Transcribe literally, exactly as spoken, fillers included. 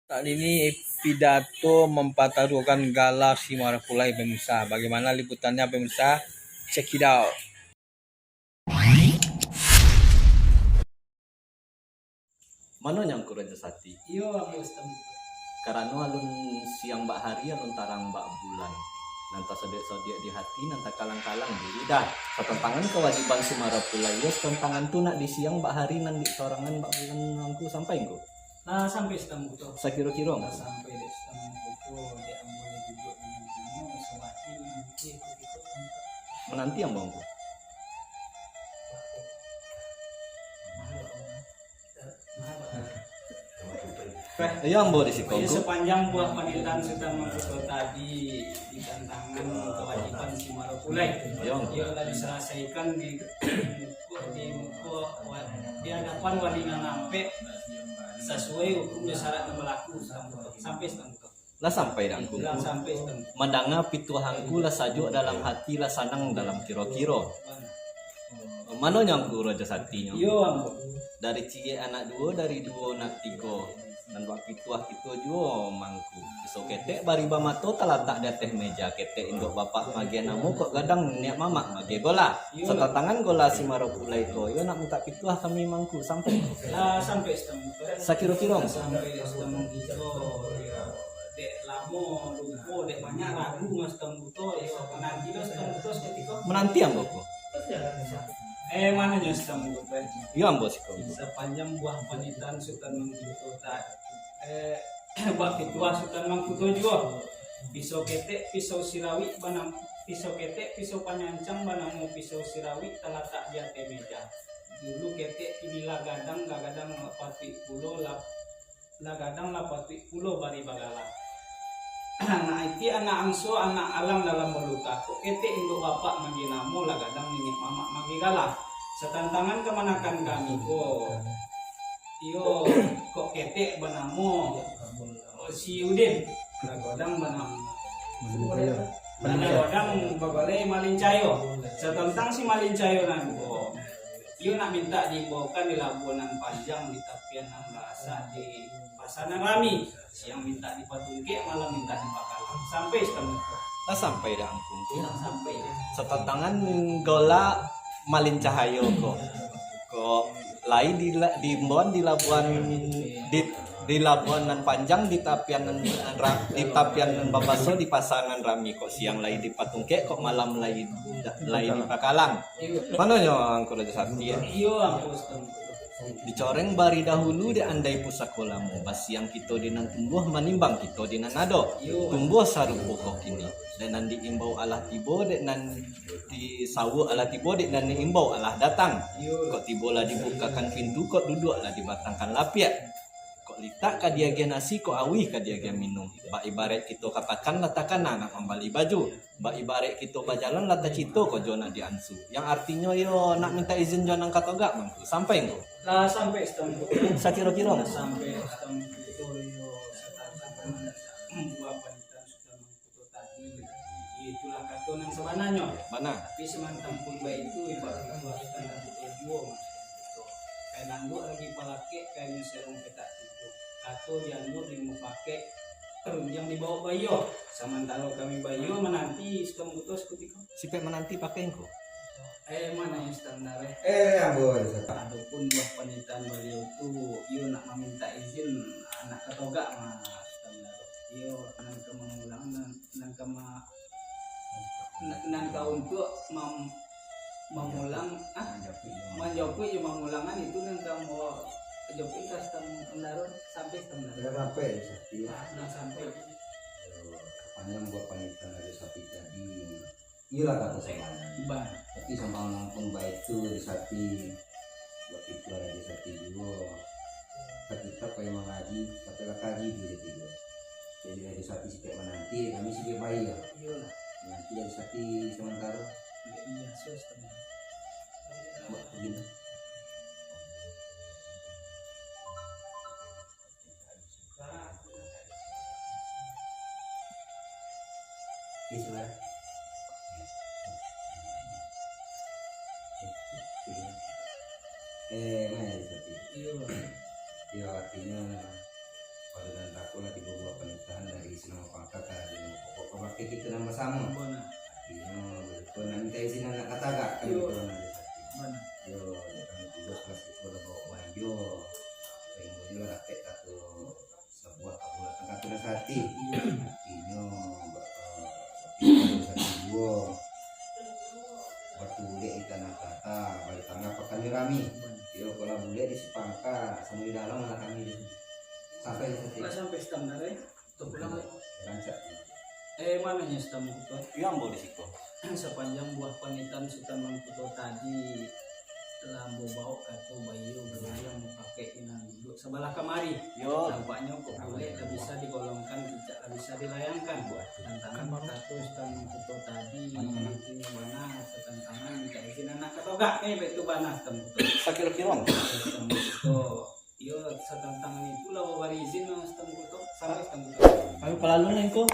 Saat ini pidato mampataruahkan gala si Marapulai, pemirsa. Bagaimana liputannya, pemirsa? Check it out. Mano nyo Angku Rajo Sati? Iyo, Angku Stam. Karano alun siang bak hari, alun tarang bak bulan. Nan tasodiak-sodiak di hati, nan takalang-kalang di lidah. Satantangan kawajiban si Marapulai, iyo satantangan tu nak di siang bak hari, nan di sorangan bak bulan, Angku, sampai, Angku? Lah sampai Stam Kuto. Sakiro-kiro, Angku? Lah sampai dek Stam Kuto, dek ambo lah duduak di rumah, sabati mananti, Angku. Mananti ambo, Angku. Iyo, ambo di siko, Angku. Sapanjang buah panitahan Sutan Mangkuto tadi, di tantangan kawajiban si Marapulai. Iyo. Iyo lah disalasaikan di muko, di muko wa-, di hadapan wali nan ampek, sasuai hukum jo syarat nan balaku, Sutan Mangkuto. Sampai, Sutan Mangkuto. Lah sampai dek Angku? Lah sampai, Sutan. Mandanga pituah Angku lah sajuak dalam hati, lah sanang dalam kiro-kiro. Mano nyo Angku Rajo Sati nyo? Iyo, Angku. Dari ciek anak duo, dari duo anak tigo. Nan bak pituah kito juo, Mangku. Piso ketek bariba mato talatak di ateh meja, ketek induak bapak magiah namo, kok gadang niniak mamak magiah gola. Iyo. Satantangan gola si Marapulai ko, iyo nak mintak pituah kami, Mangku, sampai? Lah sampai, Sutan Mangkuto. Sakiro-kiro? Sampai, Sutan Mangkuto. Dek lamo lupo, dek banyak ragu, Sutan Mangkuto, iyo, mananti lo Sutan Mangkuto sakutiko. Mananti ambo ko. Eh, mano nyo Sutan Mangkuto? Iyo, ambo siko. Sapanjang buah panitahan Sutan Mangkuto tadi, eh, bak pituah Sutan Mangkuto juo. Piso ketek, piso sirawik, banam-, piso ketek, piso panyancang banamo piso sirawik talatak di ateh meja. Dulu ketek, kini lah gadang, lah gadang lah patuik pulo, lah lah gadang lah patuik pulo bari bagala. Anak iti anak angso, anak alang dalam baluka, kok ketek induak bapak magiah namo, lah gadang niniak mamak magiah gala. Satantangan kamanakan kami ko, iyo, kok ketek banamo, oh, si Udin, lah gadang banamo, lah gadang babalai Malincayo. Satantang si Malincayo nan ko, iyo nak mintak diimbaukan di labuah nan panjang, di tapian nan barasak, di pasa nan rami. Siang mintak dipatungkek, malam mintak dipakalang. Sampai Sutan Mangkuto. Lah sampai dek Angku? Lah sampai dek. Satantangan gola Malincayo ko. Kok lai di la-, diimbauan di labuah, di, di labuah nan panjang, di tapian nan, nan ra-, di tapian nan bapaso, di pasa nan rami. Kok siang lai dipatungkek, kok malam lai, lai dipakalang. Mano nyo Angku Rajo Sati, eh? Iyo, Angku Stam. Dicoreng bari dahulu dek andai pusako lamo, basiang kito di nan tumbuah, manimbang kito di nan ado. Iyo. Tumbuah sarupo kok kini, dek nan diimbau alah tibo, dek nan disawuak alah tibo, dek nan diimbau alah datang. Iyo. Kok tibo lah dibukakan pintu, kok duduak lah dibatangkan lapiak. Kok litak ka diagiah nasi, kok auih ka diagiah minum. Bak ibaraik kito katakan lah takana nak mambali baju. Bak ibaraik kito bajalan lah tacito ko jo nak diansu. Yang artinyo iyo nak mintak izin jo nan ka togak, Mangku. Sampai ngko? Lah sampai Sutan Mangkuto. Sakiro-kiro? Lah sampai Sutan Mangkuto, iyo, satantangan buah panitahan Sutan Mangkuto tadi. Itulah kato nan sabananyo. Bana. Tapi samantang pun baitu, imbau Sutan Mangkuto juo, Mangkuto. Kain anduak lagi palakek, kainnyo sarong petak tigo. Kato di anduak di mupakek, rundiang dibawok baiyo. Samantaro kami baiyo mananti Sutan Mangkuto sakutiko. Sipek mananti pakai ngko? Eh, mano Sutan Mangkuto? Eh, ambo, Sutan. Adopun buah panitahan baliau tu, iyo nak mamintak izin, nak ka togak mah, Sutan Mangkuto. Iyo, nan ka mamulang, nan, nan ka ma-, nan, nan ka untuak mam-, mamulang, ah, manjapuik jo mamulangan itu nan ka ambo japuik ka Sutan Mangkuto, sampai Sutan Mangkuto. Sudah sampai, Sakti. Ah, sudah sampai. Yo, panjang buah panitahan Rajo Sati tadi. Iyolah kato sabananyo. Ba. Tapi samantang pun baitu, Rajo Sati, baitu Rajo Sati juo. Ka kitab ka mangaji, tapi lah kaji tu Rajo Sati juo. Jadi Rajo Sati sipek mananti, kami sipek baiyo. Iyolah. Mananti Rajo Sati samantaro. Biaso samantaro. Buat begini. Oke, sudah. Eh, mana ya, Sati? Iyo. Iyo, artinyo, pada nan takut Kalau tigo buah panitahan dari silang pangka ka di pokok pamake kita nan basamo. Bana. Artinyo, betul, nak minta izin anak ka tagak kan. Iyo. Gitu, anak desa. Bana. Yo, jangan tugas kelas itu lah bawa uang yo. Sehingga yo lah dapek satu sebuah kabulatan katu nasihati. Iyo. Artinyo, ba-, eh, nasihati juo. Batu bulek di tanah tata, batu tangga pakan rami. Bana. Yo, kalau bulek di sipangka, samo di dalam lah kami di sini. Sampai di sini. Lah sampai standar, eh? Tu pulang, eh? Rancak. Eh, manonyo Sutan Mangkuto? Iyo, ambo di siko. Sapanjang buah panitahan Sutan Mangkuto tadi lah ambo baok kato baiyo, baiyo ambo pakai nan duduak sabalah kamari. Yo. Tampaknyo kok bulek lah bisa digolongkan, kicak lah bisa dilayangkan. Tantangan kato Sutan Mangkuto tadi, artinyo bana, satantangan minta izin anak ka tagak, eh, baitu bana Sutan Mangkuto. Sakiro-kiro. Sutan Mangkuto. Iyo, satantangan itu lah bawa izin lah Sutan Mangkuto. Sampai Sutan Mangkuto. Ayo, kalalu lah engko.